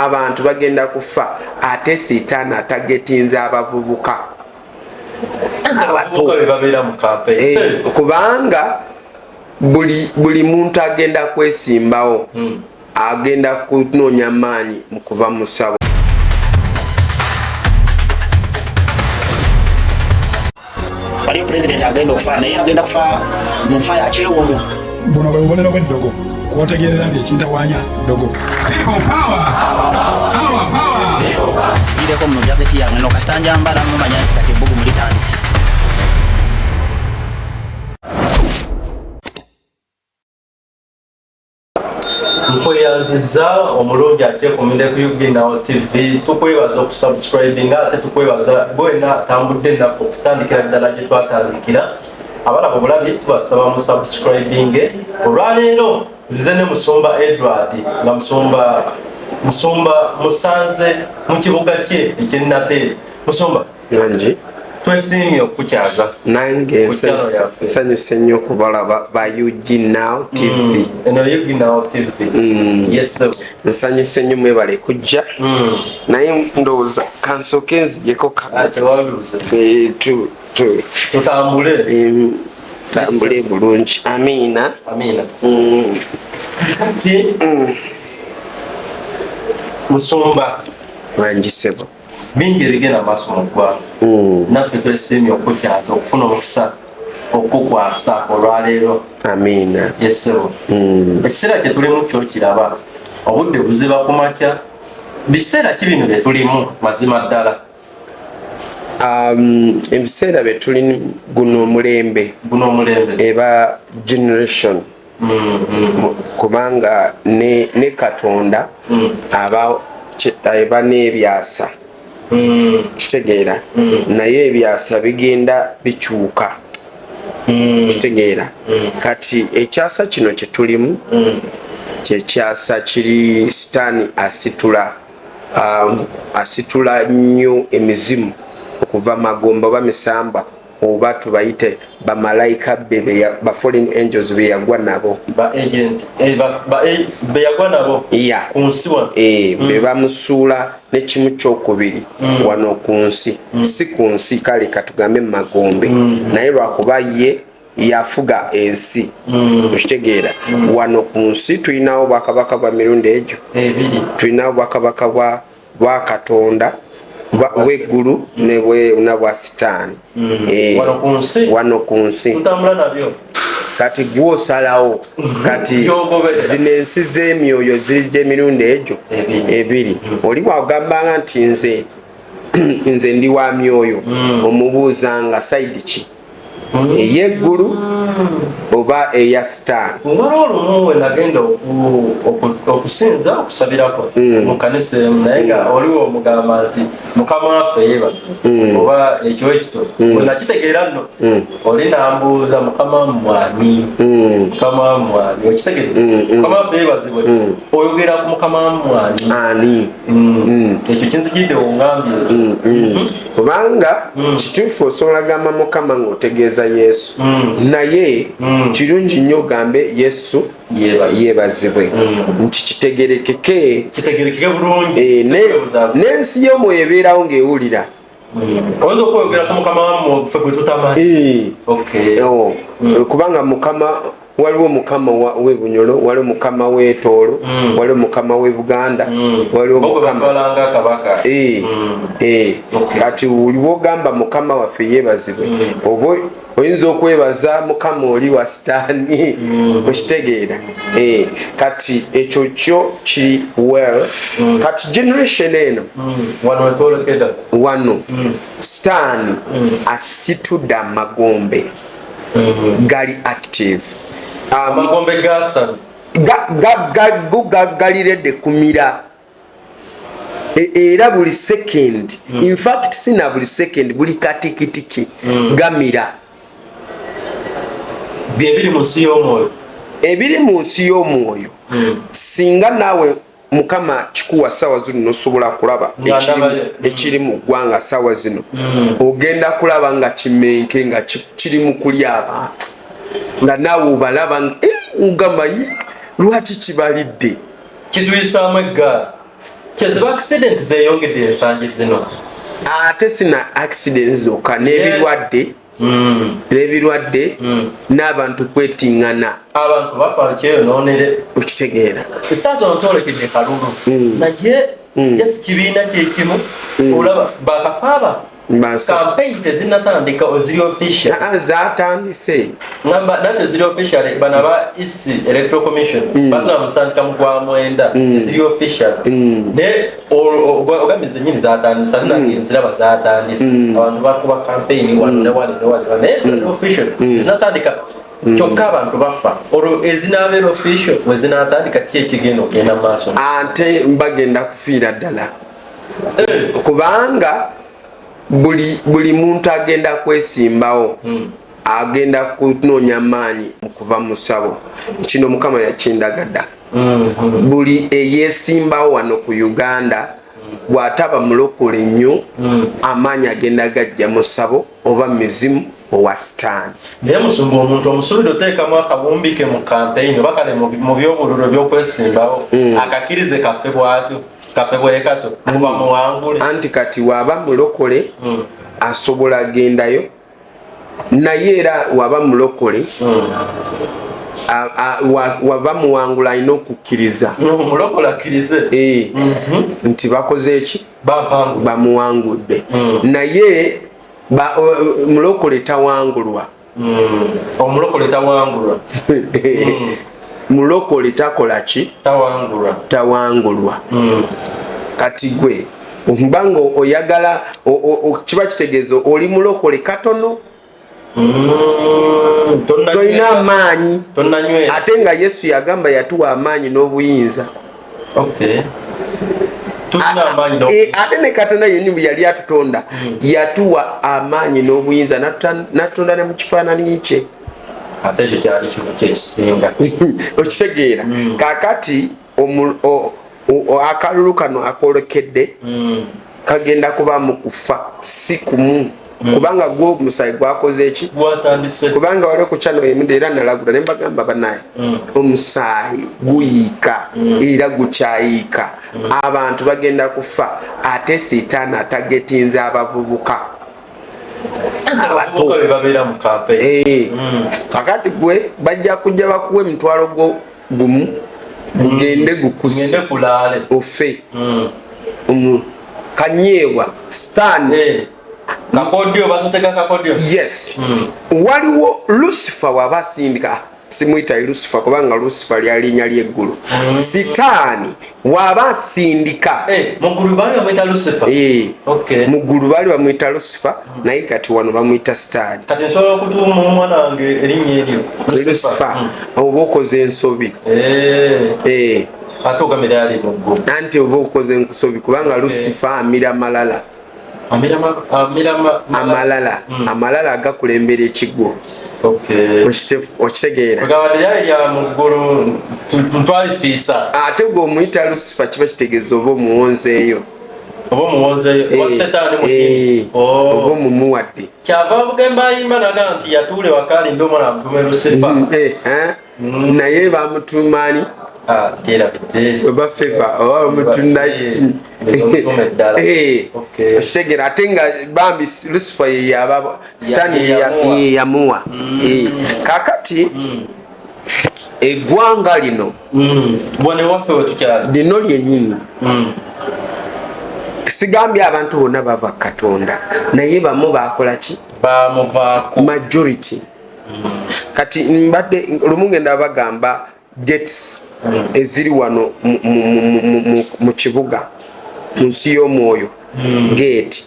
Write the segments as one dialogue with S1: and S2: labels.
S1: Abantu bagenda kufa, ate sitaani atagetinze abavubuka
S2: abato bebabeera mu campaign.
S1: Kubanga buli muntu agenda kwesimbawo agenda kunoonya maanyi mu kuva mu ssabo.
S3: Waliyo pulezidenti agenda okufa, naye agenda kufa mu nfa ya kyewuunyo.
S4: Buno bwe bubonero bw'eddogo kwotegeerera nti ekintawaanya ddogo.
S3: Gireko muno jaketi yange no kasita njambala mumanya nti kati ebbugumu litandise.
S2: Nkweyanziza omulungi akyekumidde ku UG Now TV. Tukwebaza okusubscribinga, ate tukwebaza gwena atambudde naffe okutandikira ddala gye twatandikira. Abalaba obulabi tubasaba mu subscribinge. Olwaleero nzize ne Musumba Edward, nga Musumba musanze mu kibuga kye eky'e Nateete. Musumba,
S1: Nangi.
S2: twesiimye okukukyaza.
S1: Nange
S2: Ku channel yaffe.
S1: nsanyuse nnyo okubalaba ba UG Now TV.
S2: Eno UG Now TV. Yes sir.
S1: Nsanyuse nnyo, mwebale kujja. Naye ndowooza kansooke nzijeko
S2: Tewabibuze. Tutambule.
S1: Tambule bulungi, amiina.
S2: Amiina. Kati Musumba,
S1: Wangi ssebo.
S2: bingi ebigenda maaso mu ggwanga. Naffe twesiimye okukukyaza, okufuna omukisa okukukwasa olwaleero.
S1: Amiina.
S2: Yes ssebo. Ekiseera kye tulimu kyokiraba, obudde buziba ku makya. Biseera ki bino bye tulimu mazima ddala?
S1: Ebiseera bye tulimu, guno omulembe,
S2: Guno omulembe.
S1: eba generation. Kubanga ne Katonda aba n'ebyasa, kitegeera, naye ebyasa bigenda bikyuka, kitegeera. Kati ekyasa kino kye tulimu kyekyasa kiri sitaani asitula nnyo emizimu okuva magombe oba misamba oba tubayite bamalayika be ba fallen angels beyagwa nabo.
S2: Ba agent beyagwa nabo ku nsi wano.
S1: Be bamusuula n'ekimu kyokubiri wano ku nsi, si ku nsi, kale katugambe mu magombe, naye lwakuba ye yafuga ensi, okitegeera. Wano ku nsi tulinawo bwakabaka bwa mirundi egyo
S2: ebiri.
S1: Tulinawo bwakabaka bwa Katonda bw'eggulu ne na bwa sitaani.
S2: Wano ku nsi.
S1: Wano ku nsi.
S2: Tutambula nabyo.
S1: Kati gwosalawo kati.
S2: Gy'ogoberera.
S1: Zino ensi z'emyoyo ziri gy'emirundi egyo
S2: ebiri.
S1: Ebiri. Oli bwagambanga nti nze ndi wa myoyo, omubuuzanga side ki, ey'eggulu oba eya sitaani?
S2: Waliwo olumu we nagenda okusinza, okusabirako mu kanisa emu, naye nga oliwo omugamba nti Mukama waffe yeebaze oba ekyo ekito, wenakitegeera nno oli nambuuza, "Mukama mwani? Mukama mwani?" Okitegedde? Mukama waffe yeebazibwe, oyogera ku Mukama mwani?
S1: Ani?
S2: Ekyo kinzijidde wongambye ekyo.
S1: Kubanga kituufu, osobola gamba Mukama ng'otegeeza Yesu, naye kirungi nnyo ogambe Yesu
S2: Yeebazibwe.
S1: yeebazibwe, nti kitegerekeke.
S2: Kitegerekeke bulungi.
S1: Eh, n'ensi y'omwoyo ebeerawo ng'ewulira.
S2: Oyinza okweyogera ku Mukama wammwe ffe gwe tutamanyi?
S1: Eh.
S2: Okay.
S1: Oh, kubanga Mukama, waliwo Mukama w'e Bunyolo, waliwo Mukama w'e Tooro, waliwo Mukama w'e Buganda, waliwo
S2: Bo gwe
S1: Mukama
S2: batwalanga kabaka.
S1: Eh.
S2: Okay.
S1: Kati buli bwogamba Mukama waffe yeebazibwe, oba oyinza okwebaza Mukama oli wa sitaani, okitegeera. Kati ekyo kyo kiri well. Kati generation eno,
S2: Wano wetwolekeda.
S1: Wano sitaani asitudde amagombe, gali active.
S2: Amagombe gasami.
S1: Go gagaliredde kumira. Era buli second, in fact sina buli second, buli katikitiki gamira.
S2: Byebiri mu nsi y'omwoyo.
S1: Ebiri mu nsi y'omwoyo, singa naawe Mukama kikuwa sawa zino nosobola kulaba
S2: Nga ndabayo.
S1: Ekiri mu ggwanga sawa zino, ogenda kulaba nga kimenke nga kiri mu kulya abantu, nga naawe obalaba nga, "Eh, ngamba, lwaki kibalidde?"
S2: Kituyisaamu eggaali. Kyeziba accident zeyongedde ensangi zino.
S1: Ate sina accident zokka, n'ebirwadde, n'ebirwadde, n'abantu kwetingana.
S2: Abantu bafa kyeyononere.
S1: Okitegeera?
S2: Esanzi ono twolekedde kalulu, naye jasi kibiina kyekimu, olaba bakafaaba. Campaign tezinatandika, oziri official?
S1: Aa, zatandise.
S2: Ngamba nate ziri official. Bano aba EC, Electoral Commission, bagamba musandika mu gwa 9, eziri official. Naye ogambye zenyini zatandise, ate nange nziraba zatandise, abantu bakuba campaign wano ne wali ne wali, naye ziri official zinatandika. Kyokka abantu bafa. Olwo ezinabeera official we zinatandika, ki ekigenda okugenda mu maaso?
S1: Ate bagenda kufiira ddala, kubanga buli muntu agenda kwesimbawo agenda kunoonya maanyi mu kuva mu ssabo. Kino Mukama yakindaga dda. Buli eyesimbawo wano ku Uganda, bw'ataba mulokole nnyo, amaanyi agenda gajja mu ssabo oba mizimu owa Sitaani.
S2: Naye musumba, omuntu omusuubire oteekamu akawumbi ke mu campaign oba kale mu byobululu byokwesimbawo, akakkirize kafe bwatyo, kafe bwekato, kuba muwangule?
S1: Anti kati waaba mulokole asobola agendayo, naye era waba mulokole, waba muwangula, alina okukkiriza.
S2: Omulokole akkirize.
S1: Eh, nti bakoze eki?
S2: Bampangula.
S1: Bamuwangudde. Naye mulokole tawangulwa.
S2: Omulokole tawangulwa.
S1: Mulokole takola ki?
S2: Tawangulwa.
S1: Tawangulwa. Kati gwe mbanga oyagala kiba kitegeeza oli mulokole katono. Tolina amaanyi.
S2: Tonanywera.
S1: Ate nga Yesu yagamba yatuwa amaanyi n'obuyinza.
S2: Okay, tulina amaanyi.
S1: Eh, ate ne Katonda yennyini bwe yali atutonda, yatuwa amaanyi n'obuyinza, n'atutonda ne mu kifaananyi kye.
S2: Ate ekyo kyali kimu kyekisinga.
S1: Okitegeera? Kakati akalulu kano akolekedde kagenda kuba mu kufa si kumu, kubanga gwo omusaayi gwakoze eki?
S2: Gwatandise.
S1: Kubanga waliwo ku channel emudde era nalagula ne mbagamba, banaye, omusaayi guyiika era gukyayiika, abantu bagenda kufa. Ate Sitaani atagetinze abavubuka abato.
S2: Abavubuka be babeera mu campaign.
S1: Eh, kakati gwe bajja kujja bakuwa emitwalo gwo gumu, gugende gukuse.
S2: Ngende kulaale.
S1: Ofe. Kanyeebwa Sitaani.
S2: Eh, kakodyo, batutega kakodyo.
S1: Yes, waliwo Lucifer waba asindika, simuyita Lucifer kubanga Lucifer lyali linnya ly'eggulu. Sitaani waba asindika.
S2: Eh, muggulu baali bamwita Lucifer?
S1: Eh,
S2: Okay.
S1: mu ggulu baali bamuyita Lucifer, naye kati wano bamuyita Sitaani.
S2: Kati nsobola okutuuma omwana wange erinnya eryo?
S1: Lucifer, oba okoze ensobi.
S2: Eh,
S1: Eh,
S2: ate ogambye lyali mu ggulu.
S1: Anti oba okoze ensobi kubanga Lucifer amira malala.
S2: Amira
S1: Amalala, amalala agakulembera ekigwo.
S2: Okay.
S1: Okitegeera?
S2: Ogamba lyali lya mu ggulu, twalifiisa.
S1: Ate gwe omuyita Lucifer, kiba kitegeeza oba omuwonzeeyo.
S2: Oba omuwonzeeyo owa Setaani
S1: Eh,
S2: munyini. Oh.
S1: oba omumuwadde.
S2: Kyava bugemba ayimba naga nti yatuule wakaali ndi omwana amutume Lucifer.
S1: Eh, eh? Naye bamutumaani?
S2: Ah, terabidde.
S1: Oba feva oba bamutunda.
S2: Eh, bamutuma eddala.
S1: Eh,
S2: Okay.
S1: okitegeera? Ate nga bambi Lucifer yeyaba Sitaani.
S2: Ye yamuwa.
S1: Yeyamuwa. Eh, kakati eggwanga lino,
S2: Wano ewaffe we tukyali.
S1: Lino lyenyini, sigambye abantu bonna bava Katonda, naye bamu bakola ki?
S2: Bamuvaako.
S1: Majority. Kati mbadde lumu ngenda bagamba gates eziri wano mu kibuga, mu nsi y'omwoyo, gate.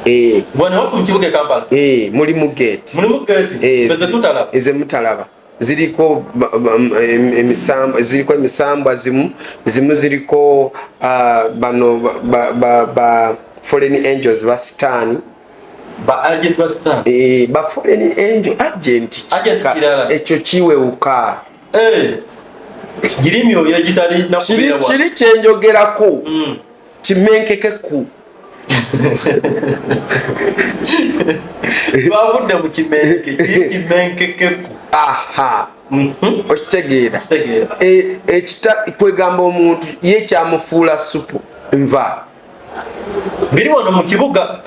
S1: Eh,
S2: Wano ewaffe mu kibuga e Kampala?
S1: Eh, mulimu gate.
S2: Mulimu gate?
S1: Eh,
S2: Ffe ze tutalaba?
S1: Ze mutalaba ziriko emisambwa, ziriko emisambwa zimu zimu, ziriko bano ba fallen angels ba Sitaani.
S2: Ba agent ba Sitaani?
S1: Eh, ba fallen angel agent.
S2: Agent kirala.
S1: Ekyo kiwewuka.
S2: Eh, giri myoyo egitali
S1: Kiri
S2: nakubira.
S1: kiri kyenjogerako kimenkekeku.
S2: Twavudde mu kimenke, kiri kimenkekeku.
S1: Aha, okitegeera?
S2: Kitegeera.
S1: Ekita kwegamba omuntu ye kyamufuula supu. Nva
S2: Biri wano mu kibuga.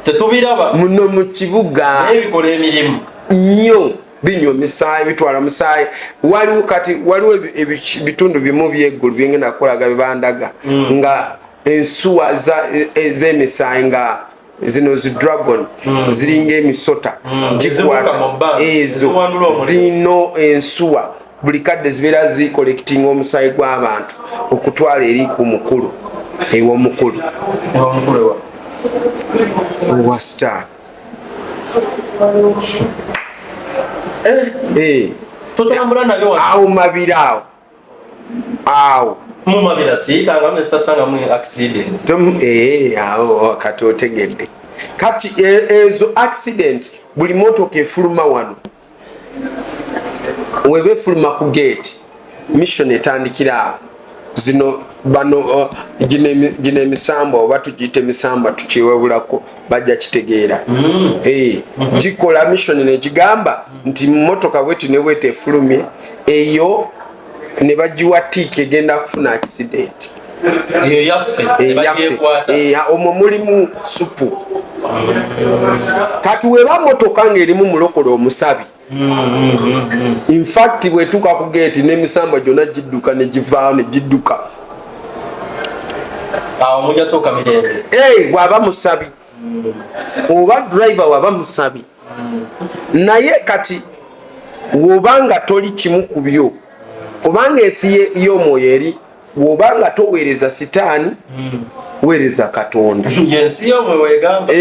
S2: Tetubiraba.
S1: Muno mu kibuga.
S2: Naye bikola emirimu.
S1: Nnyo, binywa omusaayi, bitwala musaayi. Waliwo kati waliwo ebitundu bimu byeggulu byengenda kukolaga bibandaga nga ensuwa z'emisaayi nga zino zi dragon ziringa emisota gikwata
S2: Ezibuuka mu bbanga,
S1: ezo
S2: eziwandula omuliro.
S1: Zino ensuwa buli kadde zibeera zicollectinga omusaayi gw'abantu okutwala eri ku mukulu, ew'omukulu.
S2: Ewamukulu wa?
S1: Owa star. Eh,
S2: Tutambula nabyo wano.
S1: Awo mabira awo awo.
S2: Mu Mabira siyitangamu nesasangamu accident.
S1: Awo kati otegedde. Kati ezo accident, buli motoka efuluma wano, weba efuluma ku gate, mission etandikira awo. Zino bano gino emisambwa, oba tugiyita emisambwa, tukyewebulako, bajja kitegeera. Gikola mission negigamba nti motoka bweti ne bweti efulumye eyo, ne bagiwa tick, egenda kufuna accident.
S2: Eyo yaffe.
S1: Eyaffe.
S2: Bagyekwata.
S1: Omwo mulimu supu. Kati weba motoka ng'erimu mulokole omusabi, infact bwetuuka ku geeti n'emisambwa gyonna gidduka ne givaawo ne gidduka.
S2: Awo mujja tuuka mirembe.
S1: Bw'aba musabi oba driver waba musabi. Naye kati wobanga toli kimu ku byo, kubanga ensi y'omwoyo eri, wobanga toweereza sitaani, weereza Katonda.
S2: Yensi yomwe wegamba.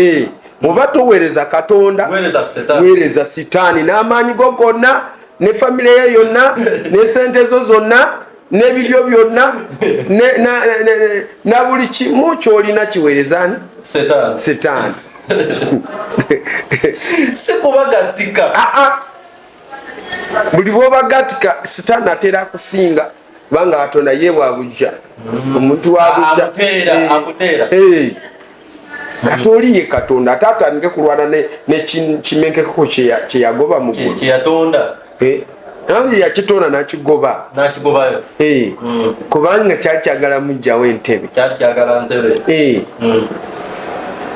S1: Bw'oba toweereza Katonda,
S2: weereza setaani.
S1: Weereza sitaani n'amaanyi go gonna, ne famire ye yonna, ne sente zo zonna, n'ebiryo byonna, na buli kimu kyolina kiweerezani?
S2: Setaani.
S1: Sitaani.
S2: Si kubagattika.
S1: Aa, buli bwobagatika sitaani atera kusinga, kubanga Katonda ye bwabujja omuntu wabujja.
S2: Akuteera, akuteera.
S1: Kati oli ye Katonda ate atandike kulwana ne kimenkekeko kyeyagoba mu ggulu.
S2: Kyeyatonda.
S1: Anti yakitonda nakigoba.
S2: Nakigobayo.
S1: Kubanga kyali kyagala mugjawo entebe.
S2: Kyali kyagala ntebe.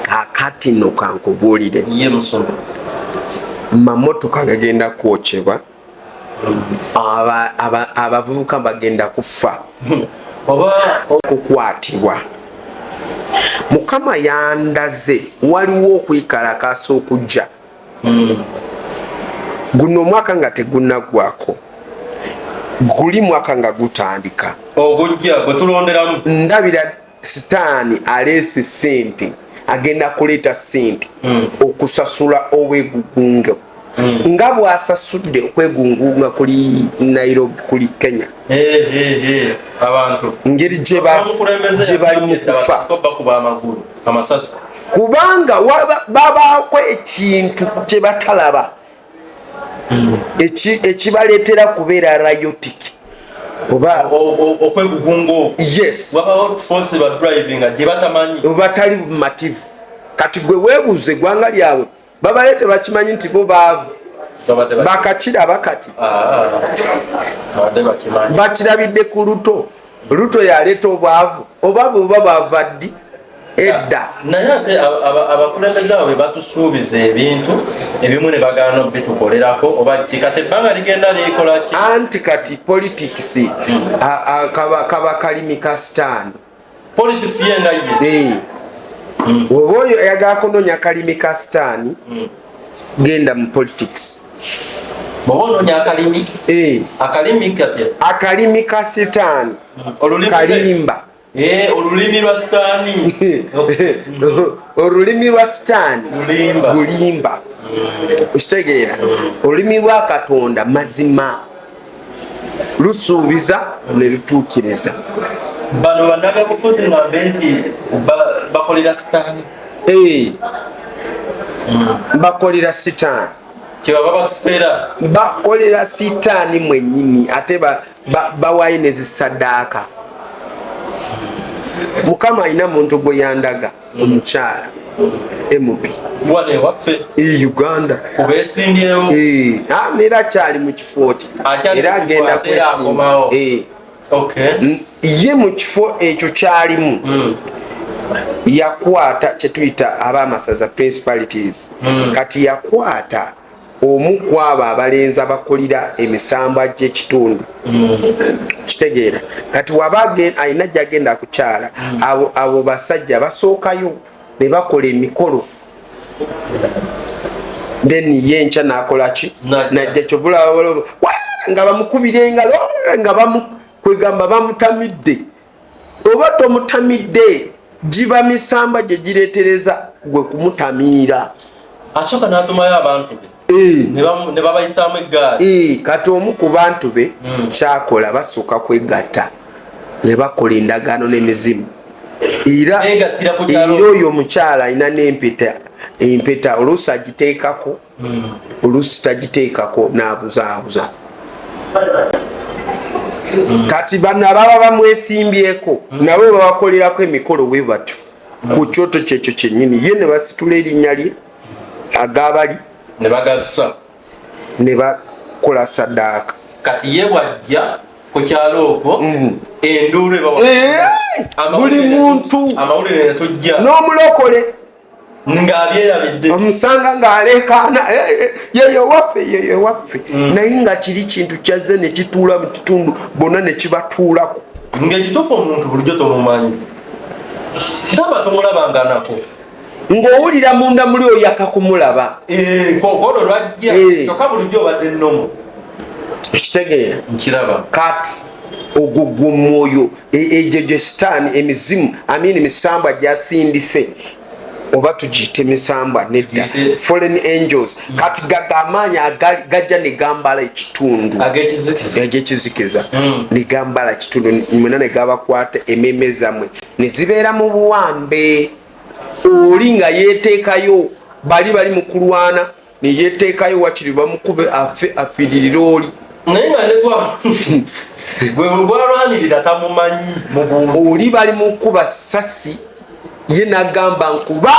S1: Kakati no kankubuulire.
S2: Ye musoma.
S1: Mamotoka gagenda kwokyebwa, abavubuka bagenda kufa.
S2: Oba
S1: kukwatibwa. Mukama yandaze waliwo okwikalakasa okujja guno omwaka nga tegunaggwako, guli mwaka nga gutandika.
S2: Ogujja gwe tulonderamu.
S1: Ndabira sitaani aleese sente, agenda kuleeta sente okusasula obwegugunga nga bwasasudde okwegungunga kuli Nairobi, kuli Kenya.
S2: Abantu
S1: ngeri gye
S2: Omukulembeze
S1: gye bali mu kufa.
S2: Bakuba amagulu amasasi.
S1: Kubanga babaako ekintu kye batalaba ekibaleetera kubeera riotic oba
S2: Okwegugunga okwo.
S1: Yes.
S2: Wabawo force ba driving gye batamanyi.
S1: Batali bumativu. Kati gwe weebuuza, eggwanga lyabwe babale tebakimanyi nti bo baavu?
S2: Babadde
S1: Bakakiraba kati.
S2: Ah, babadde bakimanyi.
S1: Bakirabidde ku Ruto. Ruto yaleeta obwavu. Obwavu buba bwava ddi? Edda.
S2: Naye ate abakulembeze abo be batusuubiza ebintu ebimu ne bagaana obitukolerako, oba ki? Kati ebbanga ligenda likola ki?
S1: Anti kati politics kaba kalimi ka sitaani.
S2: Politics ye nga ye.
S1: Oba oyo ayagala kunoonya kalimi ka sitaani, genda mu politics.
S2: Bw'oba onoonya akalimi, akalimi katya?
S1: Akalimi ka sitaani.
S2: Olulimi.
S1: Kalimba.
S2: Olulimi lwa sitaani.
S1: Olulimi lwa sitaani
S2: Lulimba.
S1: Bulimba, okitegeera? Olulimi lwa Katonda mazima, lusuubiza ne lutuukiriza.
S2: Bano bannabyabufuzi ngambe nti bakolera sitaani.
S1: Bakolera sitaani.
S2: Kyebaba batufera.
S1: Bakolera sitaani mwennyini, ate bawayo ne zisaddaaka. Mukama alina muntu gwe yandaga, omukyala MP.
S2: Wano ewaffe?
S1: E Uganda.
S2: Kubeesimbyewo.
S1: Neera akyali mu kifo kye.
S2: Akyali
S1: Era
S2: mu kifo,
S1: agenda
S2: ate era
S1: kwesimba.
S2: akomawo.
S1: Ye mu kifo ekyo kyalimu yakwata kyetuyita abamasaza, principalities. Kati yakwata omu ku abo abalenzi abakulira emisambwa gy'ekitundu. Kitegeera? Kati waba alina gyagenda kukyala, abo basajja basookayo ne bakola emikolo, then ye enkya nakola ki? Najja. Kyobulaba nga bamukubira engalo, nga kwegamba bamutamidde oba tomutamidde, giba misamba gye gireetereza gwe kumutamiira.
S2: Asooka n'atumayo abantu be ne babayisaamu eggaali.
S1: Kati omu ku bantu be kyakola, basooka kwegatta ne bakola endagaano n'emizimu. Era era oyo omukyala alina n'empeta, empeta oluusi agiteekako, oluusi tagiteekako, n'abuzaabuza. Kati bano ababa bamwesimbyeko nabo babakolerako emikolo bwe batyo ku kyoto kyekyo kyennyini, ye ne basitula erinnya lye agabali
S2: ne bagassa
S1: ne bakola saddaaka.
S2: Kati ye bwajja ku kyalo okwo, enduulu eba
S1: buli muntu
S2: amawulire netujja
S1: n'omulokole
S2: ng'abyerabidde.
S1: Omusanga ng'aleekaana, "Yeyo waffe, yeyo waffe," naye nga kiri kintu kyazze ne kituula mu kitundu bonna ne kibatuulako.
S2: Ng'ekituufu omuntu bulijjo tomumanyi, taba tomulabanganako.
S1: Ng'owulira munda muli oyaka kumulaba.
S2: Kokono lwajja kyokka bulijjo obadde nnomo.
S1: Ekitegeera?
S2: Nkiraba.
S1: Kati ogwo gwo mwoyo, egyo gye sitaani, emizimu, amini, misambwa gyasindise, oba tugiyite misambwa nedda, fallen angels. Kati gaga amaanyi gajja ne gambala ekitundu
S2: ag'ekizikiza.
S1: Ag'ekizikiza ne gambala kitundu mwena ne gabakwata, emmeeme zammwe ne zibeera mu buwambe. Oli nga yeeteekayo, bali bali mu kulwana, ne yeeteekayo wakiri bamukube afe, afiiririre oli.
S2: Naye nga negwa gwe gwalwanirira tamumanyi mu buntu.
S1: Oli bali mu kuba sasi, ye nagamba nkuba.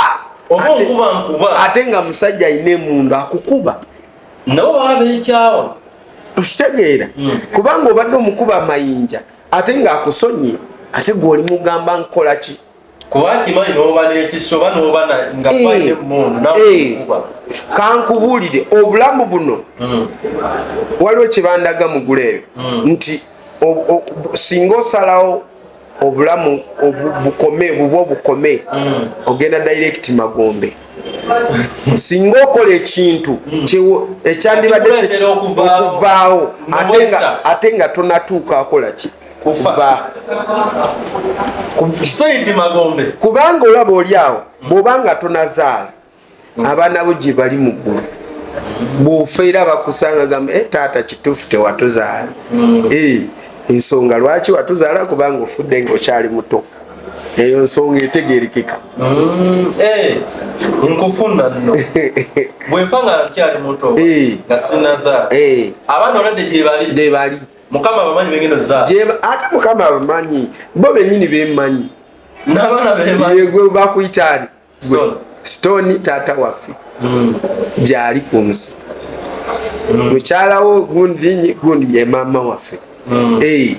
S2: Oba nkuba nkuba.
S1: Ate nga musajja alina emundu akukuba.
S2: Nabo baba beekyawa.
S1: Okitegeera? Kubanga obadde omukuba amayinja, ate ng'akusonyiye, ate gwe oli mugamba nkola ki?
S2: Kuba kimanyi n'oba n'ekiso oba n'oba nga balina emmundu nakukuba.
S1: Kankubuulire, obulamu buno waliwo kyebandaga mugula eyo nti singa osalawo obulamu bukome, bubwo bukome, ogenda direct magombe. Singa okola ekintu ekyandibadde
S2: Ekikuleetera okuvaawo.
S1: Okuvaawo, ate nga
S2: Nomwetta.
S1: Ate nga tonatuuka akola ki?
S2: Kufa.
S1: Kuva.
S2: Straight magombe.
S1: Kubanga olaba oli awo, bw'obanga tonazaala, abaana bo gye bali mu ggulu, bw'ofa era bakusanga gamba, "Eh, taata, kituufu tewatuzaala." Eh, ensonga lwaki watuzaala, kubanga ofudde ng'okyali muto, eyo nsonga etegerekeka.
S2: Eh, nkufuna nno bwenfa nga nkyali muto nga sinazaala, abaana olwadde gye bali.
S1: Gye bali.
S2: Mukama abamanyi bengendo zaala.
S1: Ate Mukama abamanyi, bo bennyini bemanyi.
S2: N'abaana bemanyi.
S1: Yegwe bakuyita ani?
S2: Stone.
S1: Stone, taata waffe gyali ku nsi, mukyalawo gundi gundi ye maama waffe. Eh,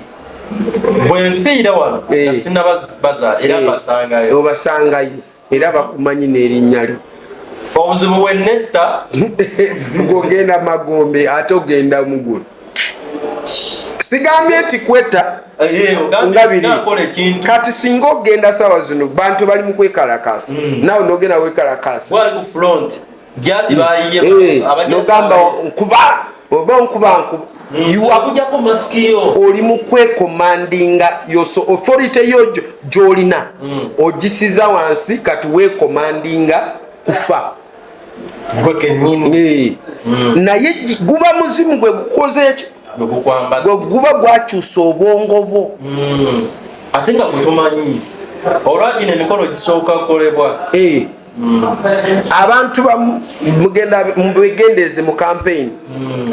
S2: Bwenfiira wano nga sinabazaala, era basangayo.
S1: Obasangayo, era bakumanyi n'erinnya lyo.
S2: Obuzibu bwenetta.
S1: Ng'ogenda magombe, ate ogenda mugulu. Sigambye nti kwetta nga biri.
S2: Nkola ekintu.
S1: Kati singa ogenda sawa zino, bantu bali mu kwekalakasa, naawe nogenda wekalakasa.
S2: Gwali ku front gyati bayiye.
S1: Nogamba nkuba oba nkuba nkuba. You are
S2: Kujjako masiki yo.
S1: Oli mu kwekomandinga yoso authority yo gy'olina ogisiza wansi, kati weekomandinga kufa.
S2: Gwe kennyini.
S1: Eh. Naye guba muzimu gwe gukoze eki?
S2: Gwe gukwambala.
S1: Gwe guba gwakyusa obwongo bwo.
S2: Ate nga gwe tomanyi olwagino emikolo gisooka kukolebwa.
S1: Eh. Abantu mugenda mubegendeeze mu campaign,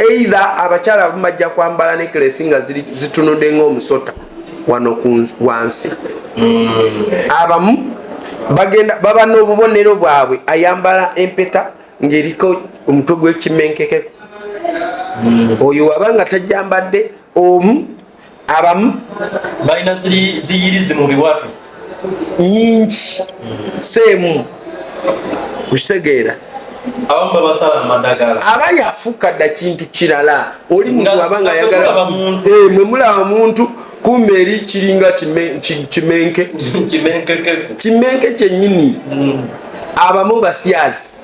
S1: either abakyala abamu bajja kwambala necklace nga zitunudde ng'omusota wano ku wansi. Abamu bagenda baba n'obubonero bwabwe, ayambala empeta ng'eriko omutwe gw'ekimenkekeko, oyo waba nga tajambadde omu. Abamu
S2: balina ziyirizi mu biwato
S1: nyingi, seemu okitegeera.
S2: Abamu babasala amadagala.
S1: Aba yafuuka dda kintu kirala. Oli muntu aba nga ayagala
S2: eh,
S1: mwe mulaba muntu, kumbe eri kiringa kimenke, kimenke kyennyini. Abamu basyazi.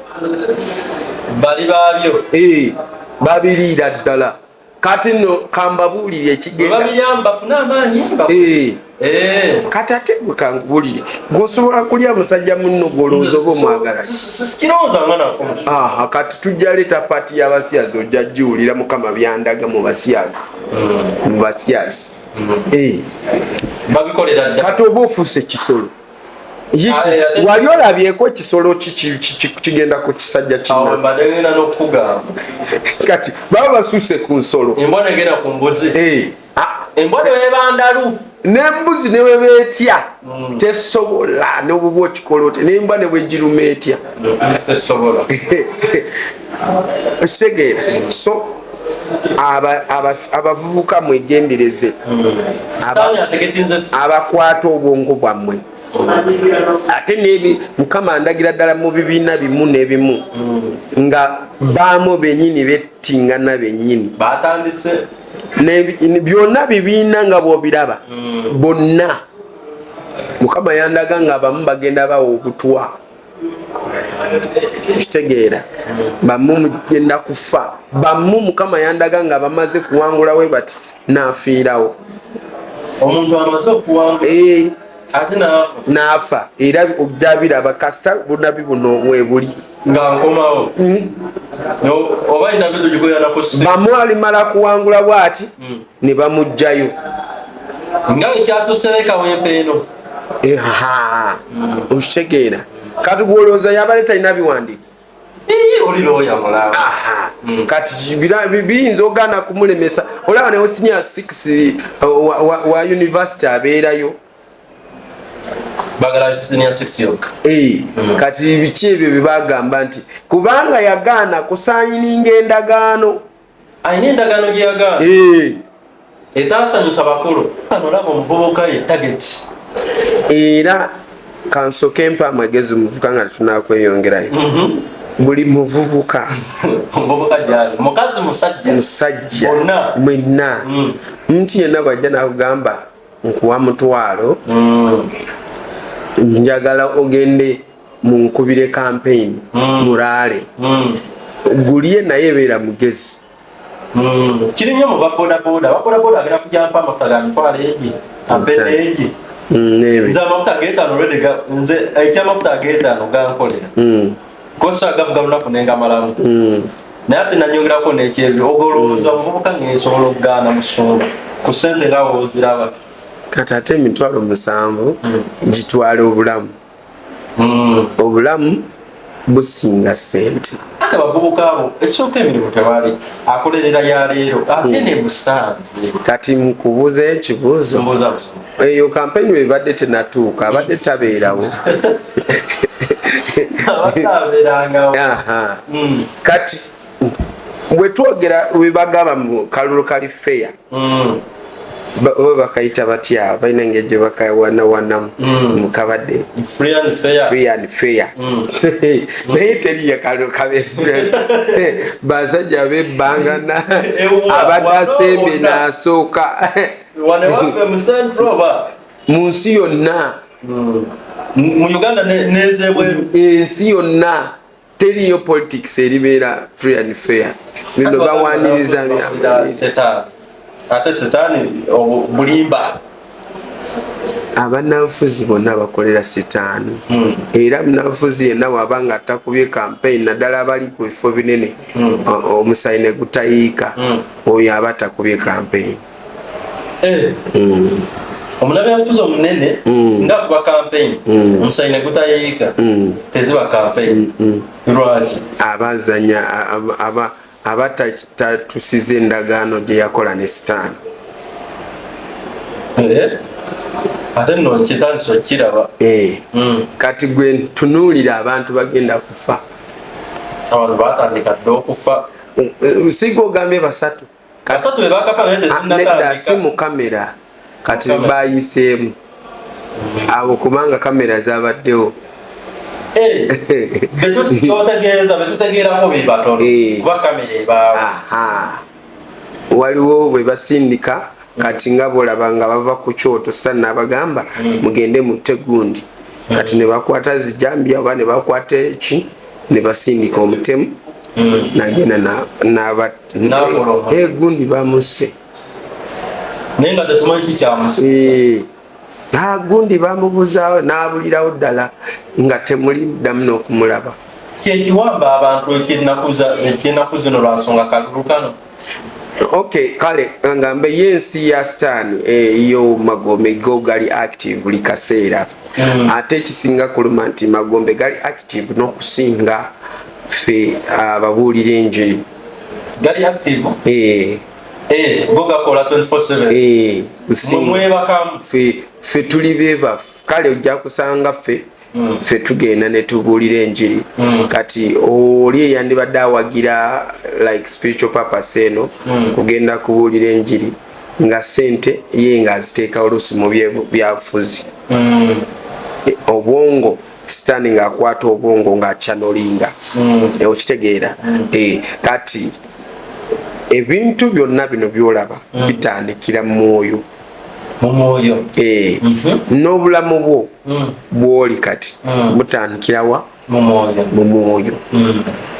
S2: Bali babyo.
S1: Eh, babiriira ddala. Kati nno kambabuulire ekigenda. Eh.
S2: Eh.
S1: Kati ate gwe kankubulire, gweosobola kulya musajja munno gwolowooza oba omwagala? Kati tujja leeta part y'abasiyazi, ojja giwulira. Mukama byandaga mu basiyaga, mu basyazi. Eh. Kati oba ofuuse kisolo. Wali olabyeko ekisolo kigenda ku kisajja? Kati baba basuuse ku nsolo.
S2: Eh. Ah.
S1: Nembuzi neweba etya, tesobola. Nobuba okikola otya, nembwa nebwegiruma etya, okitegeera? So abavubuka mwegendereze abakwata obwongo bwammwe. Ate nebi Mukama ndagira ddala mu bibiina bimu n'ebimu nga baamu benyini bettingana bennyini.
S2: Batandise.
S1: Byonna bibiina nga bw'obiraba bonna, Mukama yandaga nga abamu bagenda bawa obutwa, kitegeera? Bamu mugenda kufa. Bamu Mukama yandaga nga bamaze kuwangulawe bati nafiirawo.
S2: Omuntu amaze okuwangula
S1: eh.
S2: ate naafa.
S1: Naafa. Era ojja biraba kasita bunabi buno webuli.
S2: Nga nkomawo. Oba interview tugikolera na ku
S1: Bamu alimala kuwangula bwati ne bamugjayo.
S2: Nga ekyatusereka wempeeno.
S1: Okitegeera? Kati gwolowooza yabale talina biwandiiko?
S2: Oli looya mulaba.
S1: Kati biyinza ogaana kumulemesa. Olaba newo senior 6 wa university abeerayo.
S2: Bagala senior 6 yokka.
S1: Eh, kati biki ebyo byebagamba nti kubanga yagaana kusayininga endagaano?
S2: Alina endagaano gye yagaana etaasanyusa bakulu. Olaba omuvubuka ye target.
S1: Era kansoke mpa amagezi omuvubuka nga tetunakweyongerayo. Buli muvubuka,
S2: Omuvubuka gyali, mukazi, musajja,
S1: musajja,
S2: Bonna.
S1: mwenna, nti yenna bwajja nakugamba nkuwa 500, njagala ogende munkubire campaign muraale, gulye, naye beera mugezi.
S2: Kiri nnyo mu babodaboda. Ababodaboda agenda kujampa amafuta ga 50,000 egi, ampe egi.
S1: N'ebyo.
S2: Nze amafuta ag'etaano already nze ekyamafuta ag'etaano gankolera kosa gavuga lunaku nengamalamu, naye ate nanyongerako n'ekyebyo. Ogolowooza omuvubuka ngensobola okugaana musumba ku ssente nga wooziraba?
S1: Kati ate 70,000 gitwala obulamu. Obulamu businga ssente.
S2: Ate abavubuka abo ekisooka emirimu tewali, akolerera ya leero ate ne busanze.
S1: Kati mukubuuza ekibuuzo.
S2: Mbuuza, musumba.
S1: Eyo kampeni webadde tenatuuka, abadde tabeerawo.
S2: Abadde abeerangawo.
S1: Aha. Kati bwe twogera webagamba mu kalulu kali fair, oba bakayita batya, balina engeri gye bakawanawanamu mukabadde.
S2: Free and fair.
S1: Free and fair, naye teriyo kalulu kabe. Basajja bebbangana.
S2: Ewa,
S1: abadde
S2: wano
S1: asembye
S2: wonna.
S1: N'asooka.
S2: Wano waffe mu Central oba?
S1: Mu nsi yonna.
S2: Mu Uganda nezebweru.
S1: Ensi yonna teriyo politics eribeera free and fair. Bino bawaniriza bya
S2: Setaani, ate setaani bulimba.
S1: Abanafuzi bonna bakolera sitaani. Era munafuzi yenna bwaba nga atakubye campaign, naddala abali ku bifo binene, omusayi ne gutayiika, oyo aba takubye campaign.
S2: Eh. Omunabyafuzi omunene singa akuba campaign omusayi ne gutayiika, teziba campaign. Lwaki?
S1: Abazanya aba tatusiza endagaano gye yakola ne sitaani.
S2: Eh? Ate nno kitandisa okiraba.
S1: Eh. Kati gwe tunuulira abantu bagenda kufa.
S2: Abantu batandika dde okufa.
S1: Siga ogambye basatu.
S2: Basatu be bakafa naye
S1: Ah, nedda, si
S2: tezinnatandika.
S1: mu kamera kati.
S2: Kamera.
S1: Bayiseemu abo kubanga kamera zabaddewo.
S2: Eh, betutegeeza betutegeerako be batono kuba kamera ebaawo.
S1: Aha, waliwo bwe basindika kati nga bolaba nga bava ku kyoto, sitaani n'abagamba mugende mutte gundi. Kati ne bakwata zijambya oba ne bakwata eki, ne basindika omutemu nagenda naba
S2: N'akola omulimu.
S1: Eh, gundi bamusse.
S2: Naye nga tetumanyi kikyamusi.
S1: Eh, ah, gundi bamubuzaawo n'abulirawo ddala nga temuli ddamu n'okumulaba.
S2: Kyekiwamba abantu ekyenaku zino lwa nsonga kalulu kano.
S1: Ok, kale ngambe ye ensi ya sitaani eyo magombe go gali active buli kaseera. Ate ekisinga kuluma nti magombe gali active n'okusinga ffe ababuulira enjiri.
S2: Gali active.
S1: Eh,
S2: Eh, go gakola 24/7.
S1: Eh,
S2: Mwe
S1: kusinga
S2: mwebakamu.
S1: Ffe tuli beva. Kale ojja kusanga ffe tugenda ne tubuulira enjiri. Kati oli eyandibadde awagira like spiritual purpose eno kugenda kubuulira enjiri nga sente ye ng'aziteeka oluusi mu byabufuzi. E, obwongo sitaani ng'akwata obwongo ng'akyanolinga. E, okitegeera? E, kati ebintu byonna bino byolaba bitandikira mu mwoyo.
S2: Mu mwoyo.
S1: E, n'obulamu bwo bwoli kati butandikira wa?
S2: Mu mwoyo.
S1: Mu mwoyo.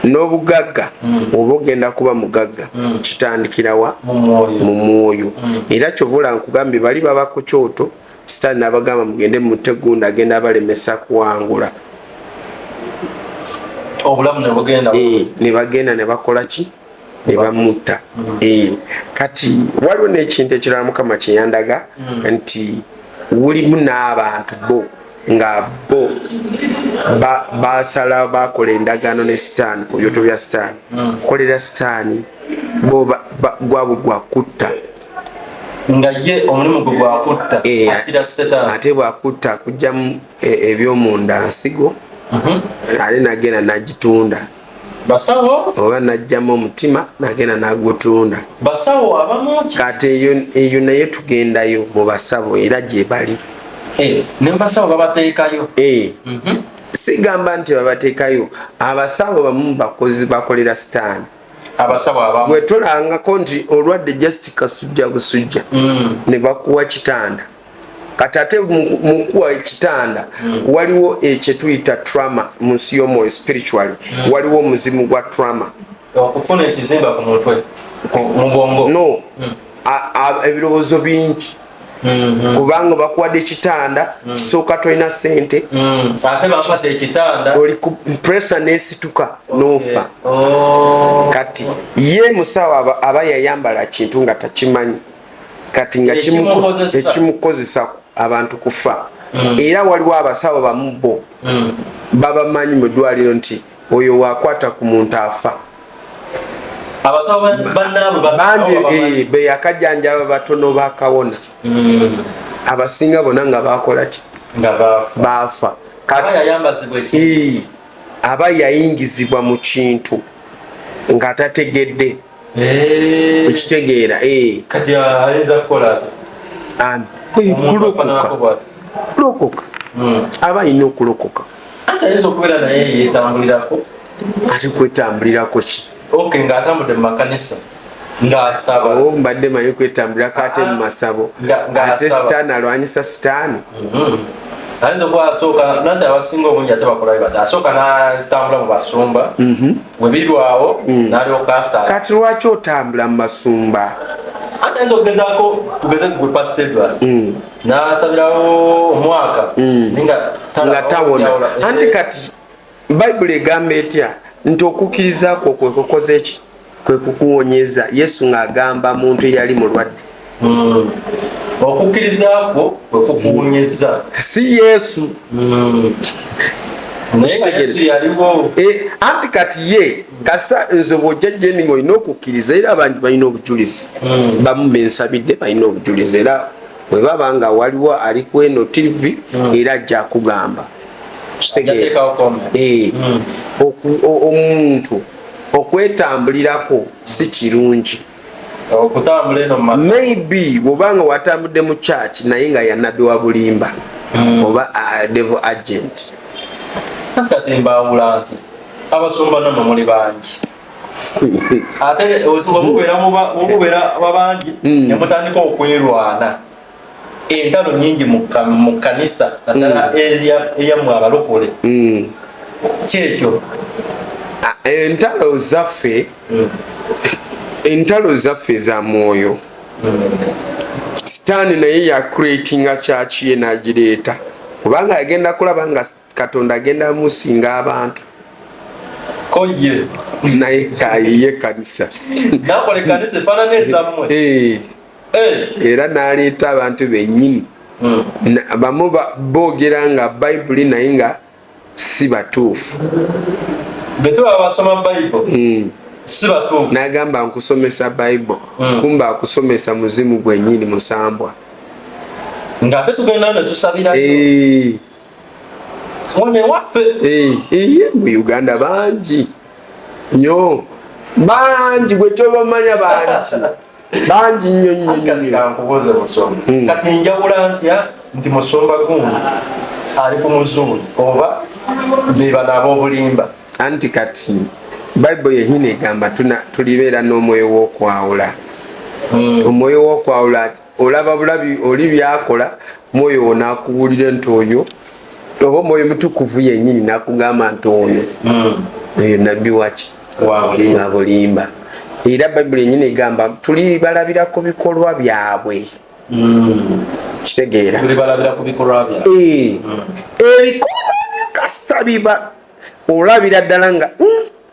S1: N'obugagga, oba ogenda kuba mugagga, kitandikira wa?
S2: Mu mwoyo.
S1: Mu mwoyo. Era kyova olaba nkugambye bali baba ku kyoto, sitaani n'abagamba mugende mutte gundi agenda abalemesa kuwangula.
S2: Obulamu ne bugenda.
S1: Eh, ne bagenda ne bakola ki? Ne bamutta. Eh, kati waliwo n'ekintu ekirala Mukama kyeyandaga nti wulimu n'abantu bo nga bo basala bakola endagaano ne sitaani ku byoto bya sitaani, kolera sitaani bo gwabwe gwakutta.
S2: Nga ye omulimu gwe gwakutta.
S1: Eh,
S2: atira setaani.
S1: Ate bwakutta akugjamu ebyomunda nsigo, ate nagenda nagitunda.
S2: Basawo.
S1: Oba najjamu omutima nagenda nagutunda.
S2: Basawo abamu.
S1: Kati eyo naye tugendayo mu basabo era gye bali.
S2: Eh, ne mubasawo babateekayo.
S1: Eh, sigamba nti babateekayo. Abasawo bamu bakozi bakolera sitaani.
S2: Abasawo abamu.
S1: Bwe tolangako nti olwadde just kasujja busujja, ne bakuwa kitanda. Kati ate mukuwa ekitanda waliwo ekyetuyita trauma mu nsi y'omwoyo spiritually. Waliwo omuzimu gwa trauma.
S2: Okufuna ekizimba ku mutwe, mu bwongo.
S1: No, ebirowoozo bingi kubanga bakuwadde ekitanda kisooka tolina sente.
S2: Ate bampadde ekitanda.
S1: Oli ku pressure nesituka n'ofa.
S2: Oh.
S1: Kati ye musawo aba yayambala kintu nga takimanyi, kati nga
S2: Ekimukozesa.
S1: Ekimukozesa abantu kufa. Era waliwo abasawo bamu bo babamanyi mu ddwaliro nti oyo wakwata ku muntu afa.
S2: Abasawo bannaabwe
S1: bangi.
S2: Bamanyi.
S1: Eh, be yakajjanjaba batono bakawona. Abasinga bonna nga bakola ki?
S2: Nga baafa.
S1: Baafa.
S2: Aba
S1: Kati
S2: yayambazibwa ekintu.
S1: Eh, aba yayingizibwa mu kintu nga tategedde.
S2: Eh.
S1: Ekitegeera? Eh.
S2: Kati ayinza kukola ate
S1: Ani?
S2: omuntu afaananako
S1: Kulokoka.
S2: bwati?
S1: Kulokoka. Aba alina okulokoka.
S2: Anti ayinza okubeera naye yeetambulirako.
S1: Ate kwetambulirako ki?
S2: Ok, ng'atambudde mu makanisa ng'asaba.
S1: Awo mbadde manyi kwetambulirako ate mu masabo.
S2: Nga
S1: Ate
S2: asaba.
S1: sitaani alwanyisa sitaani.
S2: Ayinza okuba asooka nanti abasinga obungi ate bakola bati asooka n'atambula mu basumba, bwe birwawo n'alyoka asala.
S1: Kati lwaki otambula mu masumba?
S2: Anti ayinza okugezaako, tugeze gwe Pasita Edward, n'asabirawo omwaka naye nga
S1: Nga tawona.
S2: njawulo.
S1: Anti
S2: Eh,
S1: kati Bayibuli egamba etya? Nti okukkiriza kwo kwe kukoze ki? Kwe kukuwonyeza. Yesu ng'agamba muntu eyali mulwadde.
S2: Okukkiriza kwo kwe kukuwonyeza.
S1: Si Yesu.
S2: Naye nga
S1: Kitegeere.
S2: Yesu yaliwo.
S1: E, anti kati ye kasita nze bwojja jendi nga olina okukkiriza, era abantu balina obujulizi, bamu bensabidde balina obujulizi, era bwe baba nga waliwo ali ku eno TV era ajja kugamba. Kitegeera?
S2: Yateekawo comment.
S1: Eh, omuntu okwetambulirako si kirungi.
S2: Okutambula eno mu masa.
S1: Maybe bwobanga watambudde mu church naye nga yanabbi wa bulimba oba devil agent.
S2: Anti kati mbawula nti abasumba namwe muli bangi, ate wemubeera babangi ne mutandika okwerwana, entalo nyingi mu kanisa, naddala eyammwe abalokole. Kyekyo.
S1: Ah, entalo zaffe za mwoyo. Sitaani naye yacreatinga church ye n'agireeta kubanga yagenda kulaba nga Katonda agenda musinga abantu.
S2: Ko ye
S1: Naye kayiye kanisa.
S2: Nakola ekkanisa efaanana ezammwe.
S1: Eh,
S2: Eh.
S1: era n'aleeta abantu bennyini. Bamu boogera nga Bayibuli naye nga si batuufu.
S2: Bwe tuba basoma Bayibuli si batuufu.
S1: N'agamba nkusomesa Bayibuli, kumbe akusomesa muzimu gwennyini, musambwa.
S2: Ng'ate tugenda ne tusabirayo wano ewaffe.
S1: Eh, iye mu Uganda bangi nnyo, bangi, gwe kyobamanya, bangi bangi nnyo nnyo
S2: Kati
S1: nnyo.
S2: Kankubuuze musumba, kati njawula ntya nti musumba gundi ali ku muzuuli oba be bano ab'obulimba?
S1: Anti kati Bayibuli yennyini egamba tulibeera n'omwoyo w'okwawula. Omwoyo w'okwawula, olaba bulabi oli byakola, mwoyo wo n'akuwulira nti oyo, oba Omwoyo Mutukuvu yennyini n'akugamba nti oyo, oyo nabbi waki?
S2: Wa bulimba.
S1: Wa bulimba. Era Bayibuli yennyini egamba tuli balabira ku bikolwa byabwe. Kitegeera?
S2: Tuli balabira ku bikolwa byabwe.
S1: Eh, ebikolwa byo kasita biba olabira ddala nga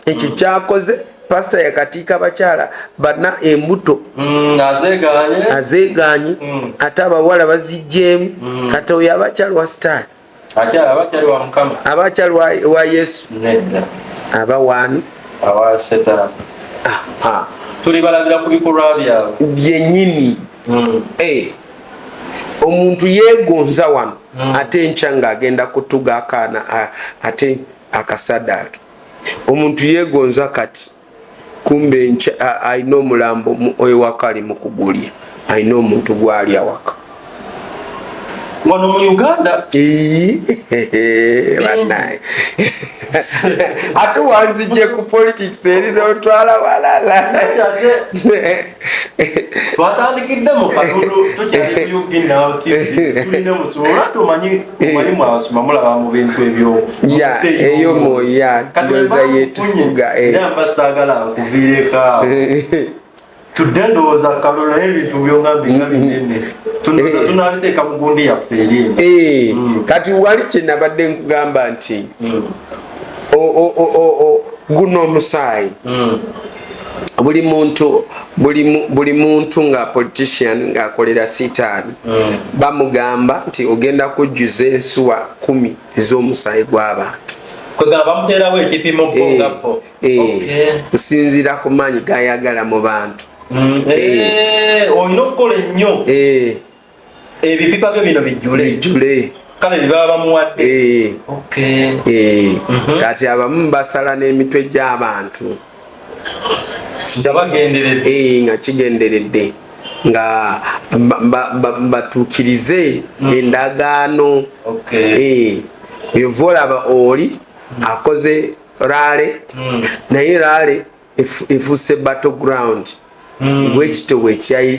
S1: ekyo kyakoze pasita yakatiika bakyala bana embuto.
S2: Azeeganye.
S1: Azeeganye. Ate abawala bazijjeemu. Kati oyo abakyali wa sitaani?
S2: Akyali, abakyali wa Mukama?
S1: Abakyali wa Yesu?
S2: Nedda.
S1: Aba waani?
S2: Awa Setaani.
S1: Aha.
S2: Tuli balabira ku bikolwa byabwe.
S1: Byennyini. Eh, omuntu yeegonza wano, ate enkya ng'agenda kutuga akaana ate akasadaake. Omuntu yeegonza kati, kumbe enkya alina omulambo ewaka ali mu kugulya, alina omuntu gwali awaka.
S2: Wano mu Uganda.
S1: Ii, bannaye, ate wanzijje ku politics eri n'otwala walala.
S2: Ate twatandikidde mu kalulu, tukyali ku Uginaw TV, tulina omusobola tumanyi, omanyi mwabasoma mulaba mu bintu ebyo.
S1: Ya,
S2: mu nsi
S1: ey'omwoyo, ya,
S2: Kati
S1: ndowooza
S2: bwe mba
S1: yetufuga,
S2: nkufunye, era mba saagala nkuviireko awo, tudde ndowooza kalulu, naye ebintu byongambye nga binene, tunooza tunabiteeka mu gundi yaffe eri eno.
S1: Eh, kati wali kyenabadde nkugamba nti guno omusaayi, buli muntu nga politician ng'akolera sitaani, bamugamba nti ogenda kujjuza ensuwa 10 ez'omusaayi gw'abantu.
S2: Kwegamba bamuteerawo ekipimo bo nga bo.
S1: Eh,
S2: Okay.
S1: kusinziira ku maanyi gayagala mu bantu.
S2: Eh, olina okukola ennyo ebipipa byo bino bijjule.
S1: Bijjule.
S2: Kale bye baba bamuwadde.
S1: Eh,
S2: Okay.
S1: eh. Kati abamu basala n'emitwe gy'abantu.
S2: Nga bagenderedde.
S1: Eh, nga kigenderedde nga batuukirize endagaano.
S2: Okay.
S1: Eh, ova olaba oli akoze rally, naye rally efuuse battleground. Bwekityo bwe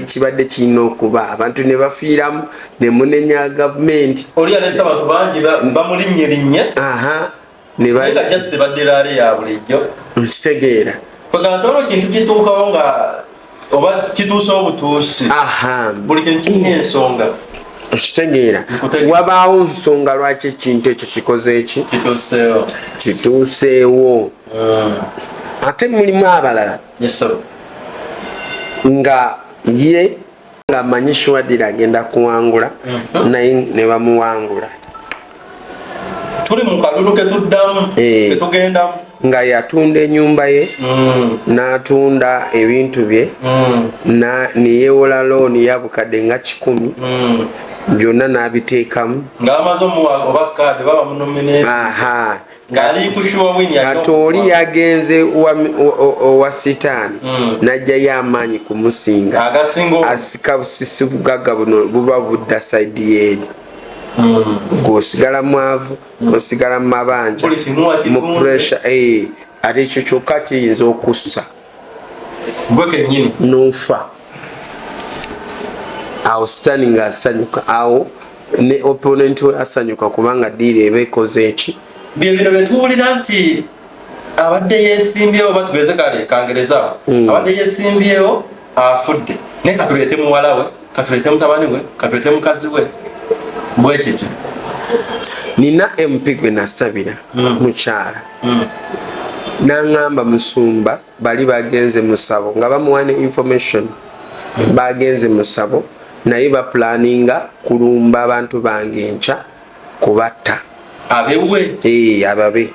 S1: kibadde kirina okuba, abantu ne bafiiramu ne munenya gavumenti.
S2: Oli yaleese abantu bangi bamulinnyerinnye.
S1: Aha, ne
S2: Naye nga just badde rally ya bulijjo.
S1: Nkitegeera.
S2: Kwegamba twaliwo kintu kituukawo nga oba kituusewo butuusi.
S1: Aha.
S2: Buli kintu kirina ensonga.
S1: Nkitegeera.
S2: Nkutegeera.
S1: Wabaawo nsonga lwaki ekintu ekyo kikoze eki
S2: kituuseewo.
S1: Kituuseewo. Ate mulimu abalala
S2: Yes, sir.
S1: nga ye ng'amanyi swadira agenda kuwangula, naye ne bamuwangula.
S2: Tuli mu kalulu ketuddamu,
S1: Eh.
S2: ketugendamu.
S1: Nga yatunda enyumba ye, n'atunda ebintu bye, neyewola looni ya bukadde nga 100, byonna n'abiteekamu.
S2: Nga bamaze omuwa oba kaadi baba munominate.
S1: Aha.
S2: Ng'ali ku sure win.
S1: Kati oli yagenze owa sitaani, najjayo amaanyi kumusinga.
S2: Agasinga.
S1: Asika busisi, bugagga buno buba budda side yeeri, ng'osigala mwavu, osigala mu mabanja.
S2: Buli kimu
S1: mu
S2: wakitunze.
S1: Pressure, ate ekyo kyokka kiyinza okussa
S2: Gwe kennyini.
S1: N'ofa awo. Sitaani ng'asanyuka awo, ne opponent we asanyuka, kubanga deal eba ekoze eki?
S2: Bye bino bye tuwulira nti abadde yeesimbyewo, oba tugeze kale kangerezaawo, abadde yeesimbyewo afudde, naye katuleete muwala we, katuleete mutabani we, katuleete mukazi we, bwe kityo.
S1: Nina MP gwe nasabira, mukyala naŋŋamba, "Musumba, bali bagenze musabo nga bamuwa ne information, bagenze musabo, naye baplaninga kulumba abantu bange enkya kubatta."
S2: Abewe?
S1: Ee, ababe.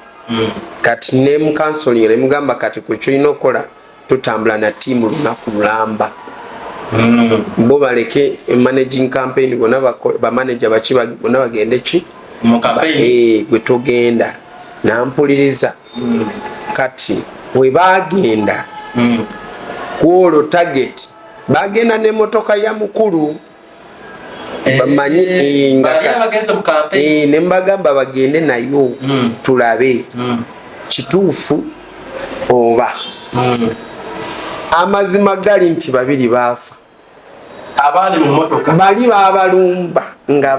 S1: Kati nemukansolinga, nemugamba, "Kati kwe kyolina okukola, tutambula na tiimu lunaku lulamba, bo baleke managing campaign bonna, bamanager baki, bonna bagende ki
S2: mu campaign."
S1: Gwe togenda. Nampuliriza. Kati we bagenda kwolwo target, bagenda n'emotoka ya mukulu bamanyi, nga
S2: Bali abagenze mu campaign.
S1: Ne mbagamba bagende nayo, tulabe kituufu oba. Amazima gali nti babiri baafa.
S2: Abaali mu motoka.
S1: Bali babalumba nga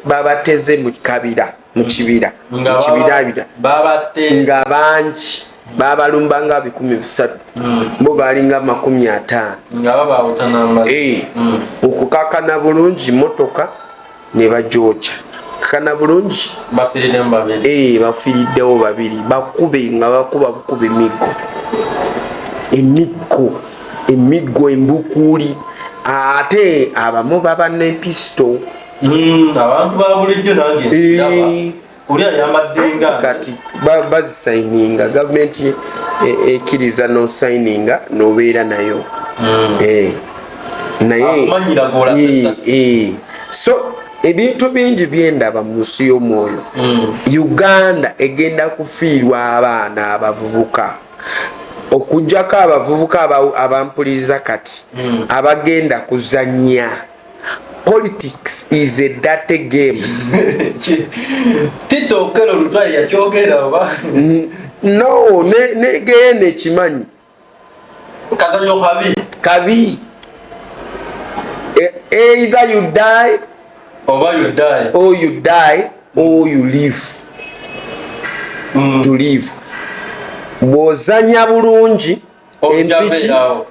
S1: babateze mu kabira, mu kibira,
S2: Nga
S1: mu kibirabira.
S2: Babate.
S1: Nga bangi, babalumba nga 300, bo balinga 50.
S2: Nga babawutanamba.
S1: Okukakana bulungi, motoka ne bajokya kakana bulungi.
S2: Bafiiriremu babiri.
S1: Bafiiriddewo babiri. Bakube nga bakuba bukuba emiggo, emiggo, emiggo, embukuuli, ate abamu baba ne pisito.
S2: Abantu ba bulijjo nange nkiraba. Oli ayambadde nga nze.
S1: Kati bazisayininga, gavumenti ekkiriza nosayininga nobeera nayo. Naye
S2: Akumanyira gw'olasa essasi.
S1: So ebintu bingi byendaba mu nsi y'omwoyo. Uganda egenda kufiirwa abaana abavubuka, okugjako abavubuka abampuliriza kati abagenda kuzanya. Politics is a dirty game.
S2: Tito Okello Lutwayi yakyogera oba?
S1: No, negenda ekimanyi.
S2: Kazanyo kabi.
S1: Kabi. Either you die
S2: oba you die.
S1: Or you die or you live. To live, bw'ozanya bulungi
S2: Ojja
S1: empiki
S2: beerawo.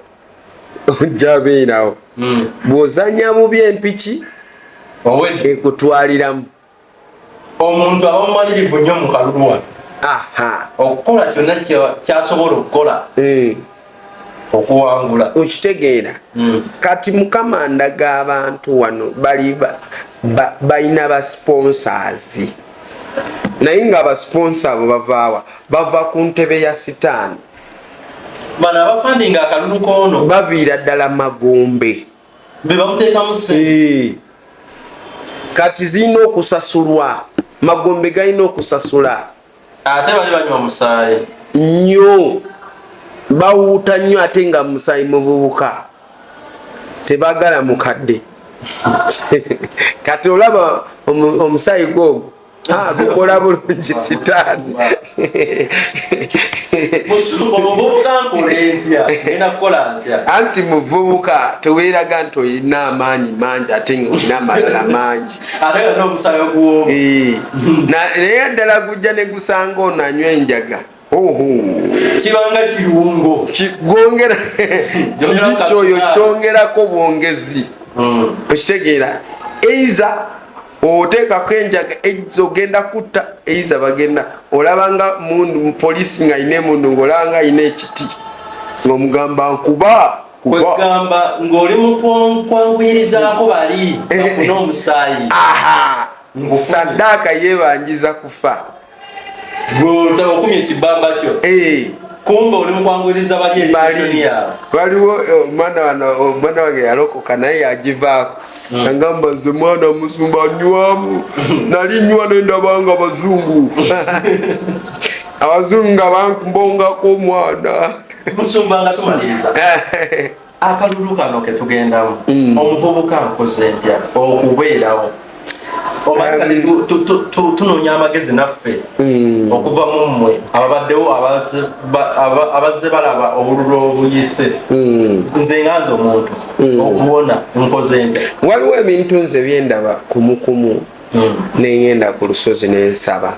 S1: Ojja beerawo. Bw'ozanya bubi, empiki
S2: Owedde.
S1: ekutwaliramu.
S2: Omuntu aba mumalirivu nnyo mu kalulu wano okukola kyonna kyasobola okukola okuwangula.
S1: Okitegeera? Kati Mukama ndaga abantu wano bali balina ba sponsors, naye nga abasponsor abo bavaawa? Bava ku ntebe ya sitaani.
S2: Bano abafandinga akalulu koono.
S1: Baviira ddala magombe.
S2: Be bamuteekamu ssente.
S1: Kati zirina okusasulwa, magombe galina okusasula.
S2: Ate bali banywa omusaayi.
S1: Nnyo, bawuuta nnyo, ate nga musaayi muvubuka, tebagala mukadde. Kati olaba omusaayi gwogwo, gukola bulungi sitaani.
S2: Musumba, omuvubuka nkole ntya? Ngenda kukola ntya?
S1: Anti muvubuka teweeraga nti olina amaanyi mangi, ate nga olina amalala mangi.
S2: Ate nga n'omusaayi oguwooma.
S1: Naye ddala gujja ne gusanga ono anywa enjaga. Oho.
S2: Kibanga kirungo.
S1: Gwongera
S2: Gyongera
S1: kiri kyoyo.
S2: Kasukaali.
S1: Kyongerako bwongezi. Okitegeera? Eiza oteekako enjaga, eiza ogenda kutta, eiza bagenda olabanga mundu polisi nga ayina emundu, ngaolabanga ayina ekiti, ngaomugamba nkuba kuba.
S2: Kwegamba ng'oli mu kwanguyirizaako bali bafune omusaayi.
S1: Aha.
S2: Ngufunye.
S1: Saddaaka yebanjiza kufa.
S2: Gwe okumya ekibamba kyo. Kumbe oli mukwanguyiriza bali eri yaabwe.
S1: Waliwo omwana wano, omwana wange yalokoka naye yagivaako. Agamba nze mwana musumba nywamu, nali nywa nendaba nga bazungu, abazungu nga bankumbongako omwana.
S2: Musumba, nga tumaliriza akalulu kano ketugendamu, omuvubuka nkoze ntya okubeerawo? Omanyi kati tunoonya amagezi naffe okuva mu mmwe ababaddewo, abazze balaba obululu obuyise. Nze nga nze omuntu okuwona nkoze ntya?
S1: Waliwo ebintu nze byendaba kumukumu, nengenda ku lusozi nensaba.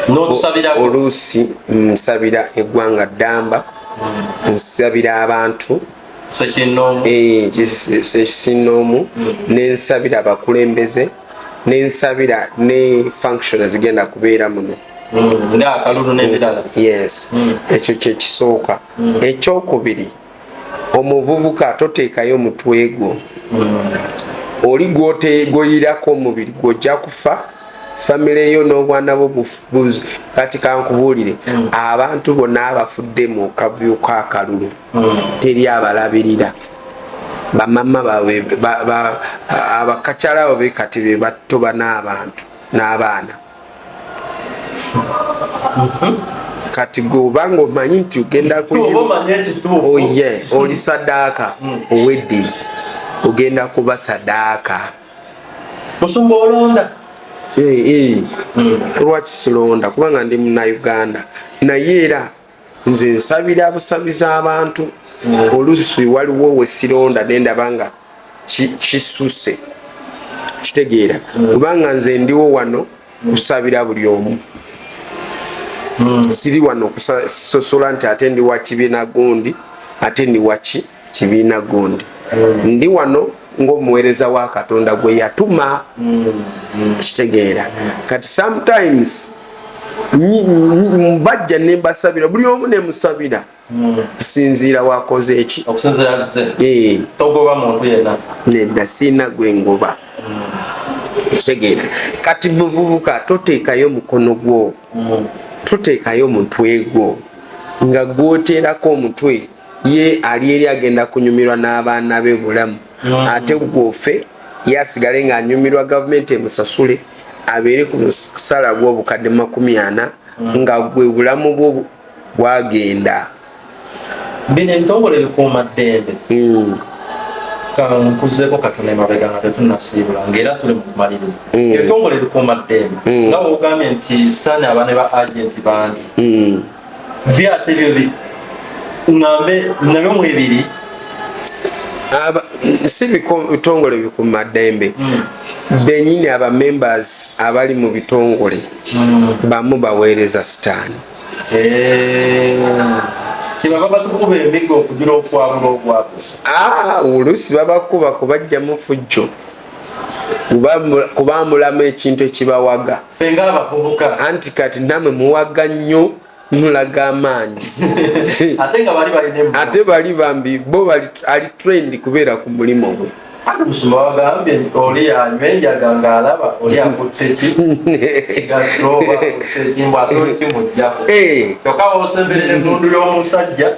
S2: N'otusabirako.
S1: Oluusi nsabira eggwanga ddamba, nsabira abantu
S2: sekinnoomu.
S1: Sekinnoomu, nensabira abakulembeze, nensabira ne function ezigenda kubeera muno.
S2: Nga akalulu n'ebirala.
S1: Yes, ekyo kyekisooka. Ekyokubiri, omuvubuka toteekayo omutwe gwo. Oli gwoyirako omubiri gwojja kufa, famire yo n'obwana bwo kati kankubuulire, abantu bonna abafudde mu kavuyo k'akalulu teri abalabirira. Bamama baabwe, abakakyala abo be kati be batoba n'abantu n'abaana. Kati gwe obanga omanyi nti ogenda
S2: oba
S1: kuyimba,
S2: omanyi ekituufu.
S1: Oye oli sadaaka, owedde ogenda kuba sadaaka.
S2: Musumba, olonda?
S1: Eh, eh. Lwaki silonda? Kubanga ndi Munauganda, naye era nze nsabira busabiza abantu. Oluusi waliwo wesironda nendaba nga kisuse, kitegeera, kubanga nze ndiwo wano kusabira buli omu. Siri wano kusosola nti ate ndi wa kibiina gundi, ate ndi wa kibiina gundi. Ndi wano ng'omuweereza wa Katonda gwe yatuma, kitegeera. Kati sometimes bajja nembasabira, buli omu nemusabira kusinziira wakoze eki.
S2: Okusinziira zze.
S1: Eh.
S2: Togoba muntu yenna?
S1: Nedda, siina gwe ngoba, kitegeera. Kati muvubuka, toteekayo mukono gwo, toteekayo mutwe gwo nga gwoteerako omutwe. Ye ali eri agenda kunyumirwa n'abaana be bulamu, ate gwofe ye asigale ng'anyumirwa, gavumenti emusasule abeere ku musala gw'obukadde 40, nga gwe bulamu bwo bwagenda.
S2: Bino ebitongole bikuuma ddembe, kankuzeeko katono emabega nga tetunnasiibula, ngaera tuli mu kumaliriza. Ebitongole bikuuma ddembe, nga wogambye nti sitaani aba ne ba agenti bangi, byo ate byo ŋŋambe nabyo mwebiri?
S1: Si bitongole bikuuma ddembe benyini, aba members abali mu bitongole bamu baweereza sitaani.
S2: Eh, kyebava batukuba emiggo okugira okwabula ogwakusa.
S1: Ah, oluusi babakuba kubajjamu fujjo, kubamulamu ekintu ekibawaga.
S2: Ffe ng'abavubuka.
S1: Anti kati namwe muwaga nnyo, mulaga amaanyi.
S2: Ate nga bali balina emmoto.
S1: Ate bali bambi bo bali ali trained kubeera ku mulimu gwe.
S2: Ate musumba wagambye oli yanywa enjaga ng'alaba oli akutte ki kigatto oba akutte ki, mbw asobola kimuggyako.
S1: Eh.
S2: Kyokka wosemberera emmundu y'omusajja,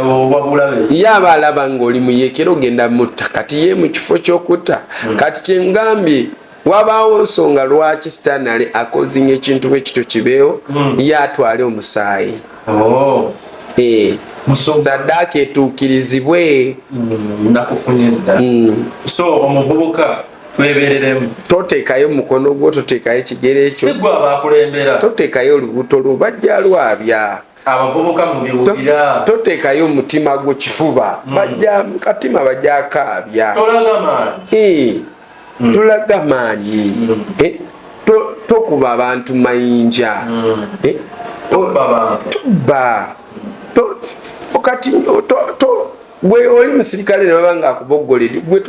S2: oba bulabe.
S1: Ye aba alaba ng'oli muyekera ogenda mutta, kati ye mu kifo ky'okutta. Kati kyengambye, wabaawo nsonga lwaki sitaani ali akozinga ekintu bwe kityo kibeewo, ye atwale omusaayi.
S2: Oh.
S1: Eh,
S2: Musumba.
S1: Saddaaka etuukirizibwe.
S2: Nakufunye dda. So omuvubuka twebereremu.
S1: Toteekayo mukono gwo, toteekayo ekigere ekyo.
S2: Si gwe abakulembera.
S1: Toteekayo olubuto lwo, bajja lwabya.
S2: Abavubuka mubiwulira.
S1: Toteekayo omutima gwo kifuba, bajja katima bajja akaabya.
S2: Tolaga maanyi.
S1: Eh, tolaga maanyi. Eh, tokuba abantu mayinja. Eh,
S2: Tobba bantu.
S1: Tobba. Kati gwe oli musirikale ne baba nga akuboggoledde gwe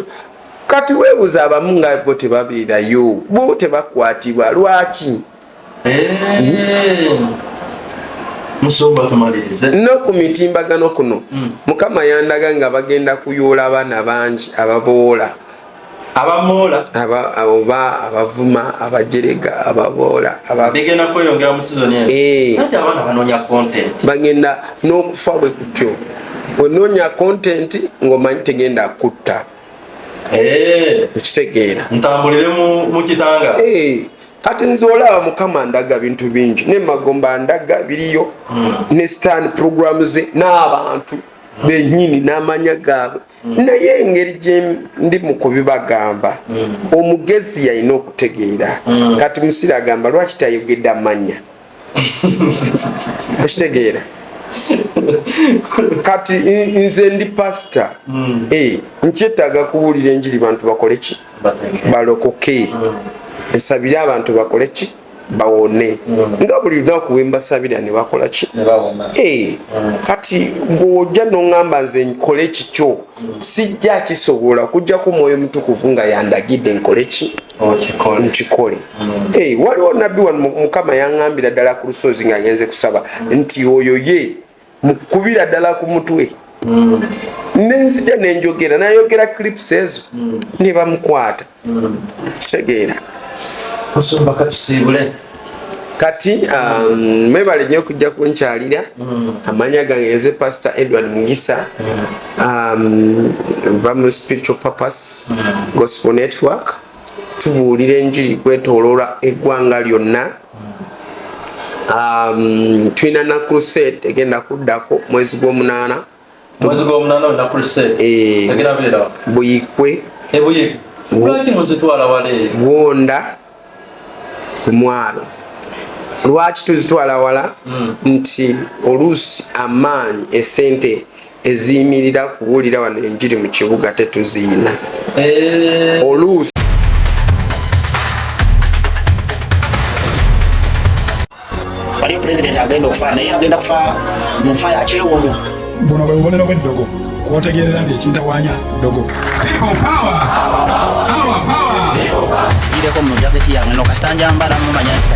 S1: kati weebuza abamu nga bo tebabeerayo, bo tebakwatibwa, lwaki?
S2: Eh. Musumba, tumalirize.
S1: No ku mitimbagano kuno, Mukama yandaga nga bagenda kuyoola abaana bangi ababoola.
S2: Abamoola
S1: oba abavuma, abajerega, ababoola.
S2: Bigenda kweyongera mu season eno. Ate abaana banoonya content.
S1: Bagenda n'okufa bwe kutyo. Onoonya content ng'omanyi tegenda kutta. Ekitegeera.
S2: Ntambulire mu kitanga.
S1: Kati nze olaba Mukama ndaga bintu bingi, ne magomba ndaga biriyo, ne stan program ze n'abantu bennyini n'amanya gaabwe. Naye engeri gye ndi mu kubibagamba, omugezi yalina okutegeera. Kati Musiri agamba lwaki tayogedde amanya, okitegeera? Kati nze ndi pasita, nkyetaaga kubuulira enjiri, bantu bakole ki? Balokoke. Nsabire abantu bakole ki? Bawone. Nga buli lunaku wembasabira ne bakola ki? Kati bw'ojja n'oŋŋamba nze nkole kikyo, sijja kisobola kujjako Mwoyo Mutukuvu nga yandagidde nkole ki, nkikole. Waliwo nabbi wano, Mukama yaŋŋambira ddala ku lusozi nga ngenze kusaba nti oyo ye mukubira ddala ku mutwe, nenzija nenjogera, nayogera clips ezo ne bamukwata. Kitegeera?
S2: Musumba, katusiibule.
S1: Kati mwebale nnyo okujja kunkyalira. Amanya gange nze Pastor Edward Mugisa, nva mu Spiritual Purpose Gospel Network. Tubuulira enjiri kwetooloola eggwanga lyonna. Tulina na crusade egenda kuddako mwezi gw'omunaana.
S2: Mwezi gw'omunaana olina crusade? Egenda beera?
S1: Buyikwe.
S2: Ebuyike. Lwaki muzitwala wala eyo?
S1: Bwonda ku mwalo. Lwaki tuzitwala wala? Nti oluusi amaanyi, esente eziyimirira kubuulira wano enjiri mu kibuga tetuziina. Oluusi
S3: Waliyo pulezidenti agenda okufa, naye agenda kufa mu nfa ya kyewuunyo.
S4: Buno bwe bubonero bw'eddogo kwotegeerera nti ekintawaanya ddogo.
S3: Gireko mu jaketi yange no kasita njambala mumanya nti kati